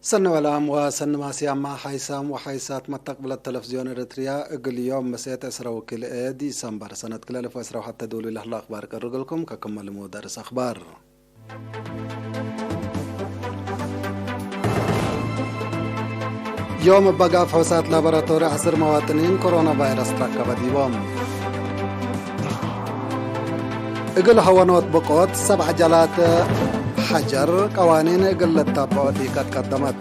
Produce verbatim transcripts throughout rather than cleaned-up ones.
ሰኒ ወላም ወሰኒ ማስያማ ሓይሳም ወሓይሳት መተቅብለት ተለፍዝዮን ኤረትርያ፣ እግል ዮም መሴት ዕስረ ወክልኤ ዲሰምበር ሰነት ክልኤ አልፍ ወዕስረ ወሐቴ ዶሉ ለህሎ አክባር ቀርግልኩም ከክመ ልሙድ አርስ አክባር። ዮም እበ ጋፍ ሖሳት ላቦራቶሪ ዐስር መዋጥኒን ኮሮና ቫይረስ ትረከበ ዲቦም። እግል ሀወኖት ብቆት ሰብ ዐጀላት ሐጀር ቀዋኒን እግል ልታብዖ ዲከት ቀደመት።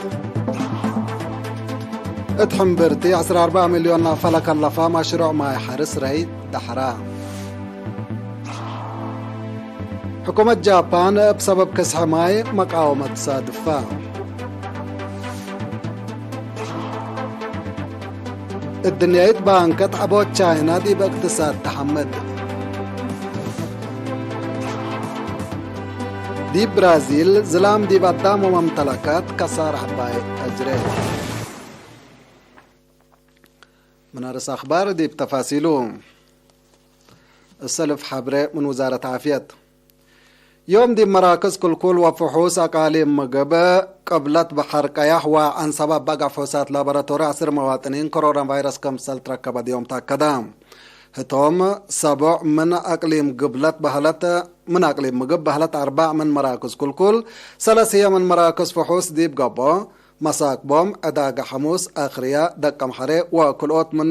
እት ሕምብርቲ ዐስራ አርበዕ ሚልዮን ናፈ ለከለፋ መሽሩዕ ማይ ሐርስ ረይ ደሐራ። ሕኩመት ጃፓን እብ ሰበብ ክስሐ ማይ መቃወመት ሳድፋ። እድንያይት ባንከት ዐቦት ቻይና ዲብ እቅትሳድ ተሐምድ። ዲብ ብራዚል ዝላም ዲብ አዳም ወመምተለካት ከሳር ዐባይ አጅሬ። ምን አርስ አክባር ዲብ ተፋሲሉ። እሰልፍ ሐብሬ ምን ውዛረት ዓፍየት። ዮም ዲብ መራክዝ ክልኩል ወፍሑስ አቃሊም ምግብ ቅብለት በሐር ቀያሕ ወዐንሰባ በጋፍ ሑሳት ላቦራቶሪ ዐስር መዋጥኒን ኮሮና ቫይረስ ክምሰል ትረከበ ዮም ተአከደ። ህቶም ሰቦዕ ምን አቅሊም ግብለት በህለት፣ ምን አቅሊም ምግብ በህለት አርባዕ ምን መራክዝ ክልኩል፣ ሰለስ ህዬ ምን መራክዝ ፍሑስ ዲብ ገቦ፣ መሳክቦም፣ ዕዳገ ሐሙስ፣ አክርያ፣ ደቀምሐሬ ወክልኦት ምን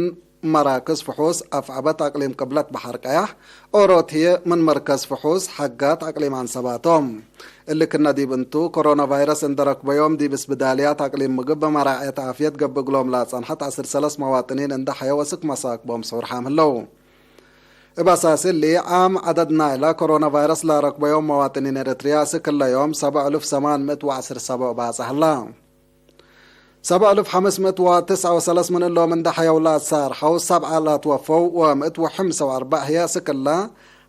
መራክዝ ፍሑስ አፍዐበት አቅሊም ቅብለት በሐር ቀያሕ፣ ኦሮት ህዬ ምን መርከዝ ፍሑስ ሐጋት አቅሊም ዐንሰባ ቶም። እሊ ክነ ዲብ እንቱ፣ ኮሮና ቫይረስ እንደ ረክበዮም ዲብ እስብዳልያት አቅሊም ምግብ መራዕየት ዓፍየት ገብእ እግሎም ለአጸንሐት ዐስር ሰለስ መዋጥኒን እንደ ሐየው እስክ መሳክቦም ስዑር ሓም ህለው። እብ አሳስ እሊ፣ ዓም ዐደድ ናይለ ኮሮና ቫይረስ ለረክበዮም መዋጥኒን ኤረትርያ እስክ እለ ዮም ሰብዕ እልፍ ሰማን ምእት ወዐስር ሰብዕ ባጽሕ ህላ። ሰብዕ እልፍ ሐምስ ምእት ወትስዐ ወሰለስ ምን እሎም እንደ ሐየው ለአሳርሐው፣ ሰብዓ ለአትወፈው ወምእት ወሐምሰ ወአርበዕ ህዬ እስክ እለ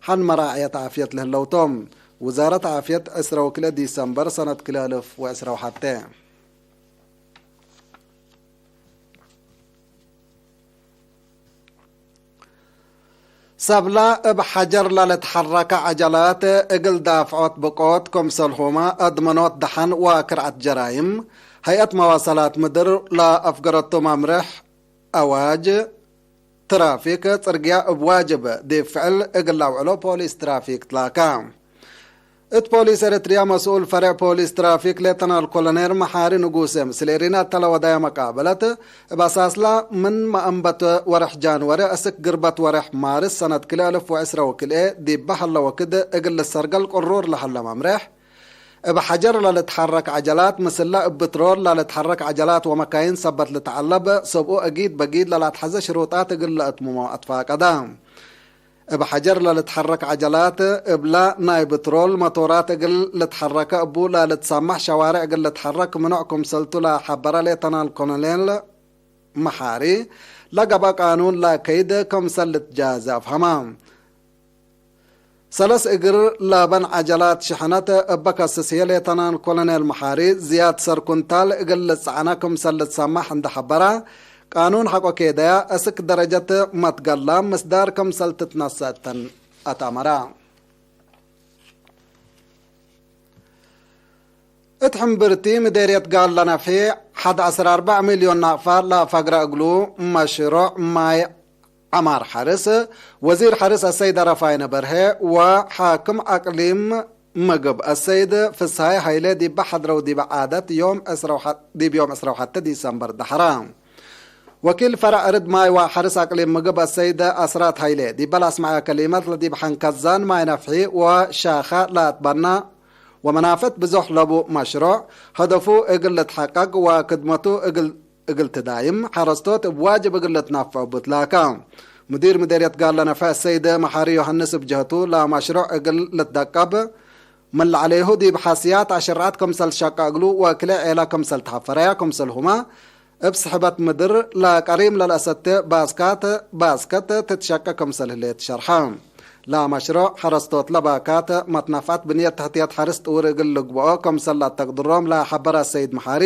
ሐን መራዕየት ዓፍየት ለህለው ቶም። ውዛረት ዓፍየት ዕስረ ወክልኤ ዲሰምበር ሰነት ክልኤ እልፍ ወዕስረ ወሐቴ። ሰብለ እብ ሐጀር ለልትሐረከ ዐጀላት እግል ዳፍዖት ብቆት ክምሰልሁመ አድመኖት ደሐን ወክርዐት ጀራይም፣ ሀይአት መዋሰላት ምድር ለአፍገረቱ መምርሕ አዋጅ ትራፊክ ጽርግያ እብ ዋጅብ ዲብ ፍዕል እግል ለአውዕሎ ፖሊስ ትራፊክ ትላከ። እት ፖሊስ ኤረትርያ መስኡል ፈሬዕ ፖሊስ ትራፊክ ሌተናል ኮሎኔል መሓሪ ንጉሴ ምስል ኤሪና እተ ለወደየ መቃበለት፣ እብ አሳስላ ምን መአንበት ወርሕ ጃንወሪ እስክ ግርበት ወርሕ ማርስ ሰነት ክልኤ እልፍ ወዕስረ ወክልኤ ዲበ ሀለ ወክድ እግል ልሰርገል ቅሩር ለሀለ መምሬሕ፣ እብ ሐጀር ለልትሐረክ ዐጀላት ምስለ እብ ብትሮል ለልትሐረክ ዐጀላት ወመካይን ሰበት ልትዐለብ፣ ሰብኡ እጊድ በጊድ ለላትሐዘ ሽሩጣት እግል ለአትምሞ አትፋቀደ። እብ ሐጀር ለልትሐረክ ዐጀላት፣ እብለ ናይ ብትሮል መቶራት እግል ልትሐረከ እቡ ለልትሳመሕ ሸዋሬዕ እግል ልትሐረክ ምኑዕ ክምሰልቱ ለሐበረ ሌተናል ኮሎኔል መሓሪ፣ ለገብአ ቃኑን ለከይድ ክምሰል ልትጃዘ አፍሀመ። ሰለስ እግር ለበን ዐጀላት ሽሕነት እበ ከስስ ህዬ ሌተናል ኮሎኔል መሓሪ፣ ዝያድ ሰር ኩንታል እግል ልጸዕነ ክምሰል ልትሳመሕ እንደ ሐበረ፣ ቃኑን ሐቆ ኬደያ፣ እስክ ደረጀት መትገላ ምስዳር ክምሰል ትትነሰእ እተን አትአመረ። እት ሕምብርቲ ምዴርየት ጋለ ነፍሒ፣ ሐድ ዐስር አርበዕ ሚልዮን ናቅፋ ለፈግረ እግሉ መሽሮዕ ማይ ዐማር ሐርስ፣ ወዚር ሐርስ አሰይድ አረፋይነ በርሄ ወሓክም አቅሊም ምግብ አሰይድ ፍስሃይ ሀይሌ ዲበ ሐድረው ዲበ ዓደት ዮም ዕስራ ወሐ-፣ ዲብ ዮም ዕስራ ወሐቴ ዲሰምበር ደሐረ። ወኪል ፈረዕ ርድ ማይ ወሐርስ አቅሊም ምግብ አሰይድ አስራት ሀይሌ ዲበ ለአስመዐ ከሊመት፣ ለዲብ ሐንከዛን ማይ ነፍሒ ወሻኸ ለአትበና ወመናፍዕት ብዞሕ ለቡ መሽሮዕ፣ ሀደፉ እግል ልትሐቀቅ ወክድመቱ እግል እግል ትዳይም፣ ሐረስቶት እብ ዋጅብ እግል ልትነፍዑ እቡ ትላከ። ሙዲር ምዴርየት ጋለ ነፍሒ አሰይድ መሓሪ ዮሐንስ እብ ጀህቱ፣ ለመሽሮዕ እግል ልትደቀብ ምን ለዐሌሁ ዲብ ሐስያት አሸርዐት ክምሰል ትሸቀ እግሉ ወክልኤ ዔለ ክምሰል ተሐፈረየ ክምሰልሁመ፣ እብ ስሕበት ምድር ለቀሪም ለልአሰቴ ባስካት፣ ባስከት ትትሸቀ ክምሰል ህሌት ሸርሐ። ለመሽሮዕ ሐረስቶት ለባካት መትነፍዐት ብንየት ተሕትየት ሐርስ ጥውር እግል ልግብኦ ክምሰል ለአተቅድሮም ለሐበረ ሰይድ መሓሪ፣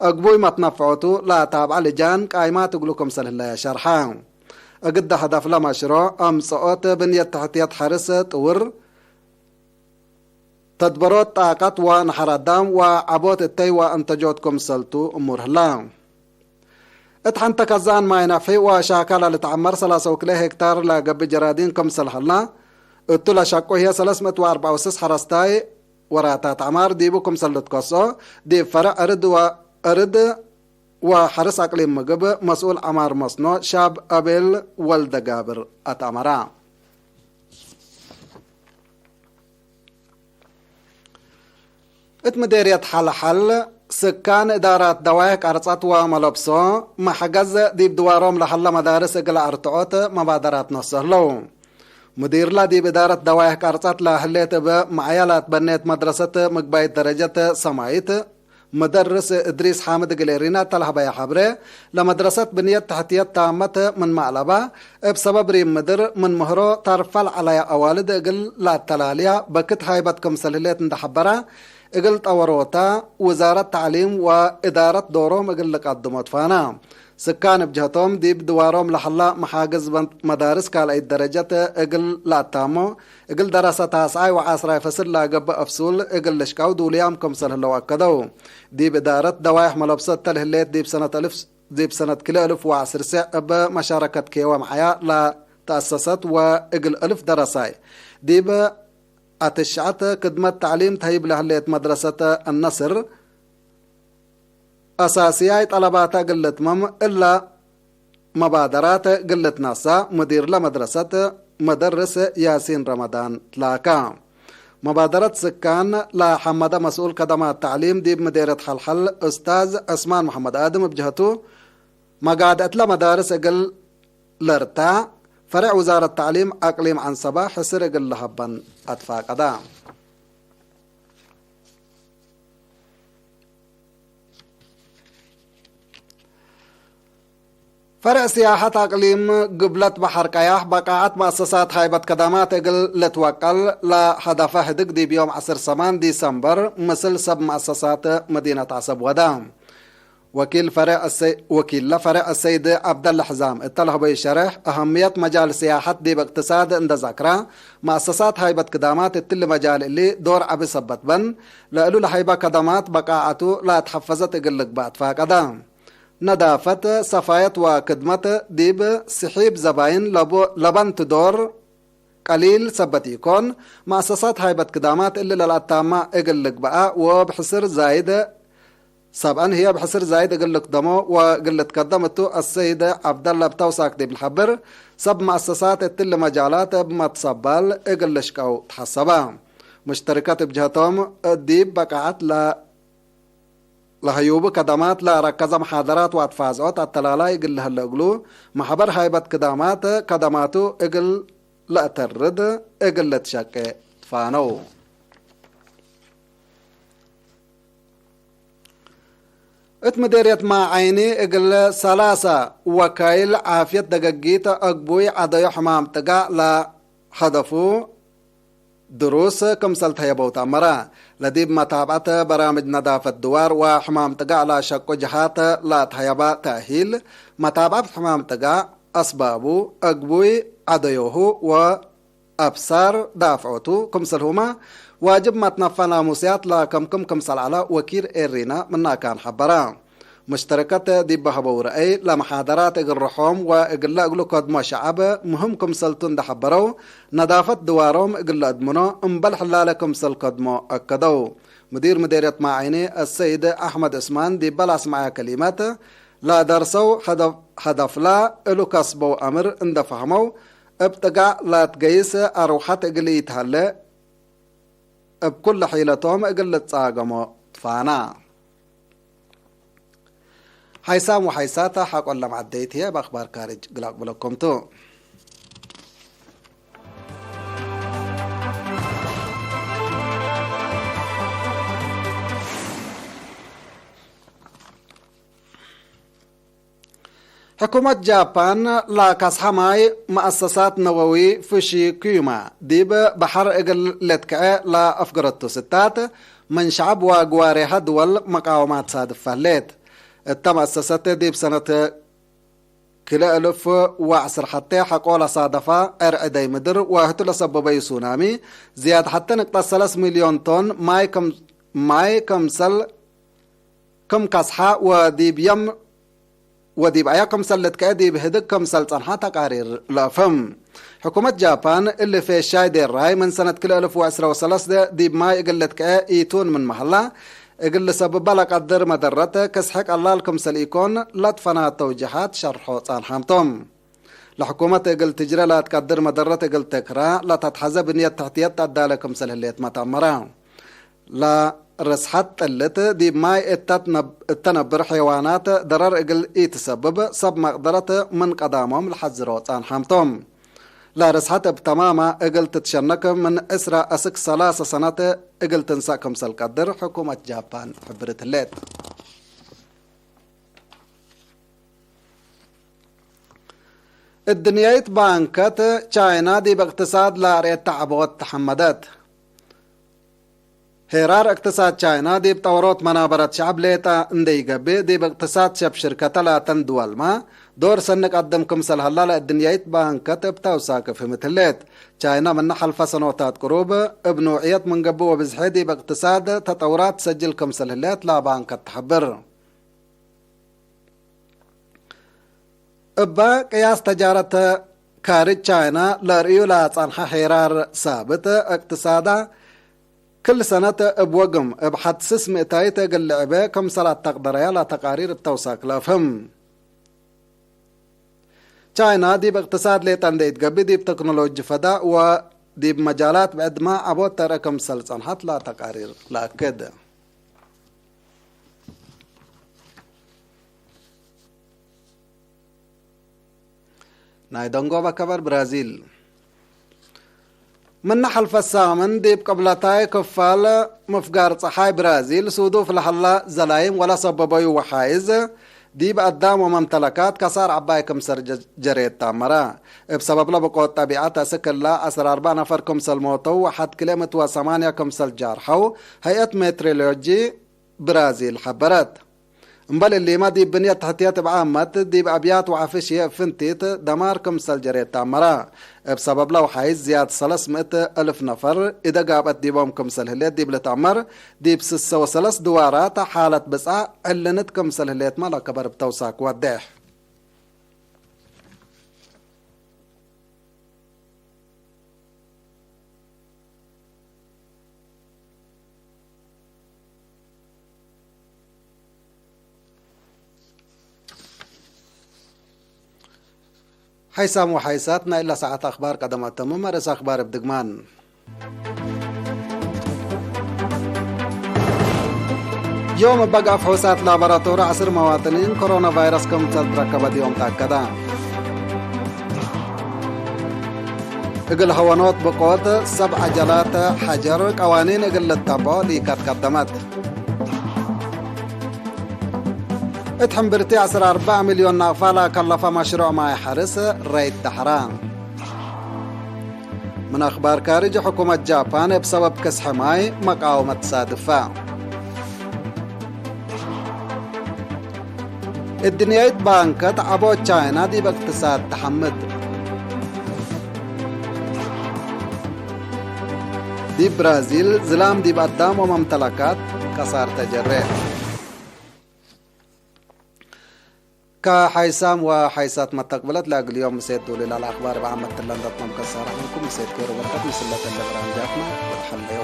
እግቡይ መትነፍዐቱ ለአታብዐ ልጃን ቃይማት እግሉ ክምሰል ህለየ ሸርሐ። እግደ ሀደፍ ለመሽሮዕ አምጽኦት ብንየት ተሕትየት ሐርስ ጥውር ተድበሮት ጣቀት ወነሐር አዳም ወዐቦት እተይ ወእንተጆት ክምሰልቱ እሙር ህላ። እት ሐንተ ከዛን ማይ ነፍሒ ወሻካላ ልትዐመር ሰላሳ ወክልኤ ሄክታር ለገብእ ጀራዲን ክምሰል ሀላ፣ እቱ ለሸቁ ህዬ ሰለስ ምእት ወአርበዕ ወስስ ሐረስታይ ወራታት ዐማር ዲቡ ክምሰል ልትከስኦ፣ ዲብ ፈርዕ እርድ ወ-፣ እርድ ወሐርስ አቅሊም ምግብ መስኡል ዐማር መስኖ ሻብ አቤል ወልደጋብር አትአመራ። እት ምዴርየት ሐልሐል፣ ስካን እዳራት ደዋይሕ ቀርጸት ወመለብሶ መሕገዝ ዲብ ድዋሮም ለሀለ መዳርስ እግል አርትዖት መባደራት ኖሶ ህለው። ሙዲርለ ዲብ እዳረት ደዋይሕ ቀርጸት ለህሌት እብ መዐያ ላትበኔት መድረሰት ምግባይት ደረጀት ሰማይት፣ መደርስ እድሪስ ሓምድ እግል ኤሪና እተ ለሀበየ ሐብሬ፣ ለመድረሰት ብንየት ተሕትየት ታመት ምንመ አለባ፣ እብ ሰበብ ሪም ምድር ምን ምህሮ ተርፈ ለዐለየ አዋልድ እግል ለአተላልያ በክት ሃይበት ክምሰል ህሌት እንደ ሐበረ፣ እግል ጠወሮታ፣ ውዛረት ተዕሊም ወእዳረት ዶሮም እግል ልቀድሞ ትፋና። ስካን እብ ጀህቶም፣ ዲብ ድዋሮም ለሀላ መሓግዝ መዳርስ ካልኣይት ደረጀት እግል ለአታሞ፣ እግል ደረሰ ታስዓይ ወዓስራይ ፈስል ለገብእ አፍሱል እግል ልሽቀው ዱልያም ክምሰል ህለው አከደው። ዲብ እዳረት ደዋይሕ መለብሶ እተ ለህሌት ዲብ ሰነት አልፍ፣ ዲብ ሰነት ክልኤ አልፍ ወዐስር ሴዕ እብ መሻረከት ኬወ መዓያ ለተአሰሰት ወእግል አልፍ ደረሳይ ዲብ አትሽዐት ክድመት ተዕሊም ተህይብ ለህሌት መድረሰት አነስር፣ አሳስያይ ጠለባተ እግል ልትመም እለ መባደራት እግል ልትነሳ፣ ሙዲር ለመድረሰት መደርስ ያሲን ረመዳን ትላካ። መባደረት ስካን ለሐመደ መስኡል ከደማት ተዕሊም ዲብ ምዴርየት ሐልሐል ኡስታዝ ዑስማን መሐመድ አድም እብ ጀህቱ፣ መጋድዕትለ መዳርስ እግል ለርታዕ፣ ፈሬዕ ውዛረት ተዕሊም አቅሊም ዐንሰበ ሕስር እግል ለሀበን አትፋቀደ። ፈርዕ ስያሐት አቅሊም ግብለት በሐር ቀያሕ በቃዐት መአሰሳት ሃይበት ከዳማት እግል ልትወቀል ለሀደፈ ህድግ ዲብ ዮም ዐስር ሰማን ዲሰምበር ምስል ሰብ መአሰሳት መዲነት ዐሰብ ወደ። ወኪል ፈርዕ እሰ-፣ ወኪለ ፈርዕ አሰይድ ዐብደለ ሕዛም እተ ለሀበዩ ሸርሕ፣ አሀምየት መጃል ስያሐት ዲብ እቅትሳድ እንደ ዘክረ፣ መአሰሳት ሃይበት ክዳማት እትሊ መጃል እሊ ዶር ዐቢ ሰበት በን፣ ለእሉ ለሀይበ ከደማት በቃዐቱ ለአትሐፈዘት እግል ልግበእ ትፋቀደ። ነዳፈት፣ ሰፋየት ወክድመት ዲብ ስሒብ ዘባይን ለቦ-፣ ለበንቱ ዶር ቀሊል ሰበት ኢኮን፣ መአሰሳት ሃይበት ክዳማት እሊ ለለአታማ እግል ልግበአ ወእብ ሕስር ዛይድ ሰብአን ህዬ እብ ሕስር ዛይድ እግል ልክደሞ ወእግል ልትከደም እቱ አሰይድ ዐብደለ እብ ተውሳክ ዲብ ለሐብር፣ ሰብ መአሰሳት እትሊ መጃላት እብ መትሰባል እግል ልሽቀው ተሐሰበ። ሙሽተርከት እብ ጀህቶም፣ ዲብ በቃዐት ለ-፣ ለህዩቡ ከደማት ለረከዘ መሓደራት ወአትፋዝዖት አተላላይ እግል ለህለ እግሉ፣ መሕበር ሃይበት ክዳማት ከደማቱ እግል ለአተርድ እግል ልትሸቄ ትፋነው። እት ምዴርየት ማዐይኒ እግል ሰላሰ ወካይል ዓፍየት ደገጊት አግቡይ ዐደዮ ሕማም ጥጋዕ ለሀደፉ ድሩስ ክምሰል ተህየበው ተአመረ። ለዲብ መታብዐት በራምጅ ነዳፈት ድዋር ወሕማም ጥጋዕ ለሸቁ ጀሃት ለተህየበ ተእሂል፣ መታብዐት ሕማም ጥጋዕ፣ አስባቡ፣ አግቡይ ዐደዮሁ ወ አብሳር ዳፍዖቱ ክምሰልሁመ ዋጅብ መትነፈ ናሙስያት ለከምክም ክምሰል ዐለ ወኪል ኤሪና ምናካን ሐበረ። ሙሽተረከት ዲብ ሀበው ረአይ፣ ለመሓደራት እግል ርሖም ወእግለ እግሉ ከድሞ ሸዐብ ምህም ክምሰልቱ እንደ ሐበረው፣ ነዳፈት ድዋሮም እግል ለአድምኖ እምበል ሕላለ ክምሰል ከድሞ አከደው። ሙዲር ምዴርየት ማዐይኒ አሰይድ አሕመድ ዑስማን ዲበ ለአስመዐ ከሊመት፣ ለደርሰው ሀደፍ-፣ ሀደፍላ እሉ ከስበው አምር እንደ ፈህመው፣ እብ ጥጋዕ ለትገይስ አርወሐት እግል ኢተሀሌ፣ እብ ኩለ ሒለቶም እግል ልትጻገሞ ትፋና። ሓይሳም ወሓይሳተ ሐቆ ለመዐደይት ህዬ እብ አክባር ካርጅ እግል አቅብለኩም ቱ። ሕኩመት ጃፓን ለከስሐ ማይ መአሰሳት ነወዊ ፉሺኩዩማ ዲብ በሐር እግል ልትከዐ ለአፍገረቱ ስታት፣ ምን ሸዐብ ወግዋሬሀ ድወል መቃወማት ሳድፈ ህሌት። እተ መአሰሰት ዲብ ሰነት ክልኤ እልፍ ወዐስር ሐቴ ሐቆ ለሳደፋ ዕርዕደይ ምድር ወህቱ ለሰበበዩ ሱናሚ፣ ዝያድ ሐቴ ንቅጠት ሰለስ ሚልዮን ቶን ማይ ከም፣ ማይ ከምሰል ክም ከስሐ ወዲብ የም ወዲብ አያ ክምሰል ልትከአ ዲብ ህድግ ክምሰል ጸንሐ ተቃሪር ለአፍህም። ሕኩመት ጃፓን እሊ ፌሻይ ዴራይ ምን ሰነት ክልኤ እልፍ ወዕስረ ወሰለስ ዲብ ማይ እግል ልትከአ ኢቱን ምን መሀላ፣ እግል ልሰብበ ለቀድር መደረት ክስሐ ቀላል ክምሰል ኢኮን ለትፈናተው ጀሃት ሸርሖ ጸንሐም ቶም። ለሕኩመት እግል ትጅረ ለትቀድር መደረት እግል ትክራ ለተትሐዘ ብንየት ተሕትየት ተአዳለ ክምሰል ህሌትመ ተአመረ። ለርስሐት ጥልት ዲብ ማይ እተ ትነብ-፣ እተ ነብር ሐይዋናት ደረር እግል ኢትሰብብ ሰብ መቅደረት ምን ቀዳሞም ለሐዝሮ ጸንሐም ቶም። ለርስሐት እብ ተማማ እግል ትትሸነክ ምን ዕስረ እስክ ሰላሰ ሰነት እግል ትንሰእ ክምሰል ቀድር ሕኩመት ጃፓን ሕብርት ህሌት። እድንያይት ባንከት ቻይና ዲብ እቅትሳድ ለአርኤት ተዐቦት ተሐመደት። ሄራር እቅትሳድ ቻይና ዲብ ጠወሮት መናበረት ሸዐብ ሌጠ እንዴ ኢገብእ፣ ዲብ እቅትሳድ ሰብ ሽርከተ ላተን ድወልመ ዶር ሰኒ ቀድም ክምሰል ሀላ ለእድንያይት ባንከት እብ ተውሳክ ፍህምት ህሌት። ቻይና ምነ ሐልፈ ሰኖታት ቅሩብ እብ ኖዕየት ምን ገብእ ወብዝሒ ዲብ እቅትሳድ ተጠውራት ትሰጅል ክምሰል ህሌት ለባንከት ተሐብር። እበ ቅያስ ተጃረት ካርጅ ቻይና ለርእዩ ለአጸንሐ ሄራር ሳብት፣ እቅትሳዳ ክል ሰነት እብ ወግም እብ ሐድ ስስ ምእታይት እግል ልዕበ ክምሰል አተቅደረያ ለተቃሪር እብ ተውሳክ ለአፍህም። ቻይና ዲብ እቅትሳድ ሌጠ እንዴ ኢትገብእ፣ ዲብ ተክኖሎጂ ፈዳእ ወዲብ መጃላት ብዕድመ ዐቦት ተርአ ክምሰል ጸንሐት ለተቃሪር ለአክድ። ናይ ደንጎበ ከበር ብራዚል። ምነ ሐልፈ ሳምን ዲብ ቅብለታይ ክፋል ምፍጋር ጸሓይ ብራዚል ሱዱፍ ለሀላ ዘላይም ወለሰበበዩ ወሓይዝ ዲብ አዳም ወመምተለካት ከሳር ዐባይ ክምሰል ጀ-፣ ጀሬት ተአመረ። እብ ሰበብ ለብቆት ጠቢዐት አስክ እለ ዐስር አርበዕ ነፈር ክምሰል ሞተው ወሐድ ክልኤ ምእት ወሰማንያ ክምሰል ጃርሐው ሀይአት ሜትሮሎጂ ብራዚል ሐበረት። እምበል እሊመ፣ ዲብ ብንየት ተሕትየት እብ ዓመት፣ ዲብ አብያት ወዐፍሽየ እብ ፍንቲት ደማር ክምሰል ጀሬት ተአመረ። እብ ሰበብ ለውሓይዝ ዝያድ ሰለስ ምእት እልፍ ነፈር እደ ጋብአት ዲቦም ክምሰል ህሌት ዲብ ልትአመር፣ ዲብ ስሰ ወሰለስ ድዋራት ሓለት ብጽዓ ዕልንት ክምሰል ህሌትመ ለከበር እብ ተውሳክ ወዴሕ። ሓይሳም ወሓይሳት ናይ እለ ሰዓት አኽባር ቀደም አተምም። አርእስ አኽባር እብ ድግማን። ዮም እበ ገአፍ ፍሑሳት ላቦራቶሪ ዐስር መዋጥኒን ኮሮና ቫይረስ ክምሰል ትረከበት ዮም ተአከደ። እግል ሀወኖት ብቆት ሰብ ዐጀላት ሐጀር ቀዋኒን እግል ልተብዖ ሊከት ቀደመት። እት ሕምብርቲ ዐስር አርበዕ ሚልዮን ናቅፋ ለከለፈ መሽሩዕ ማይ ሐርስ ረይድ ደሐራ። ምን አኽባር ካርጅ፣ ሕኩመት ጃፓን እብ ሰበብ ከስሐ ማይ መቃወመት ትሳድፈ። እድንያይት ባንከት ዐቦት ቻይና ዲብ እቅትሳድ ተሐምድ። ዲብ ብራዚል ዝላም ዲብ አዳም ወመምተለካት ከሳር ተጀሬ። ከሓይሳም ወሓይሳት መተቅብለት ለእግል ዮም ምሴት ዱሊ ለአኽባር እብ ዓመት ትለን ዶት ኮም ከሳረ ዐንኩም። ምሴት ኬሩ በርከት ምስለ ተለ በራምጃትነ ወተሐለዩ።